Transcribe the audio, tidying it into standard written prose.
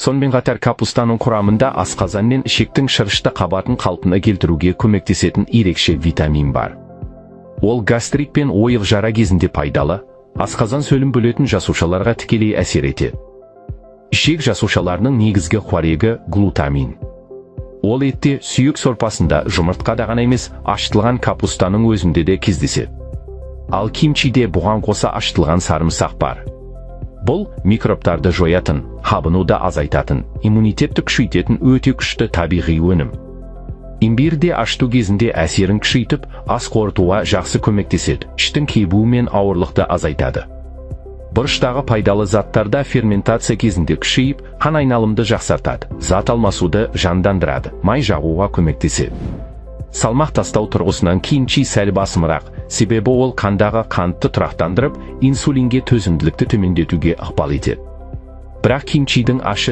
Сонымен қатар капустаның құрамында асқазан мен ішектің шырышты қабатын қалпына келтіруге көмектесетін ерекше витамин бар. Ол гастрит пен ойық жара кезінде пайдалы, асқазан сөлін бөлетін жасушаларға тікелей әсер етеді. Ішек жасушаларының негізгі қорегі – глутамин. Ол етте, сүйек сорпасында, жұмыртқада ғана емес, ашытылған капустаның өзінде де кездеседі. Ал кимчиде бұған қоса ашытылған сарымсақ бар. Бұл микробтарды жоятын, қабынуды азайтатын, иммунитетті күшейтетін өте күшті табиғи өнім. Имбирь де ашыту кезінде әсерін күшейтіп, ас қорытуға жақсы көмектеседі, іштің кебуі мен ауырлықты азайтады. Бұрыштағы пайдалы заттар да ферментация кезінде күшейіп, қан айналымды жақсартады, зат алмасуды жандандырады, май жағуға көмектеседі. Салмақ тастау тұрғысынан кимчи сәл басымырақ, себебі ол қандағы қантты тұрақтандырып, инсулинге төзімділікті төмендетуге ықпал етеді. Бірақ кимчидің ащы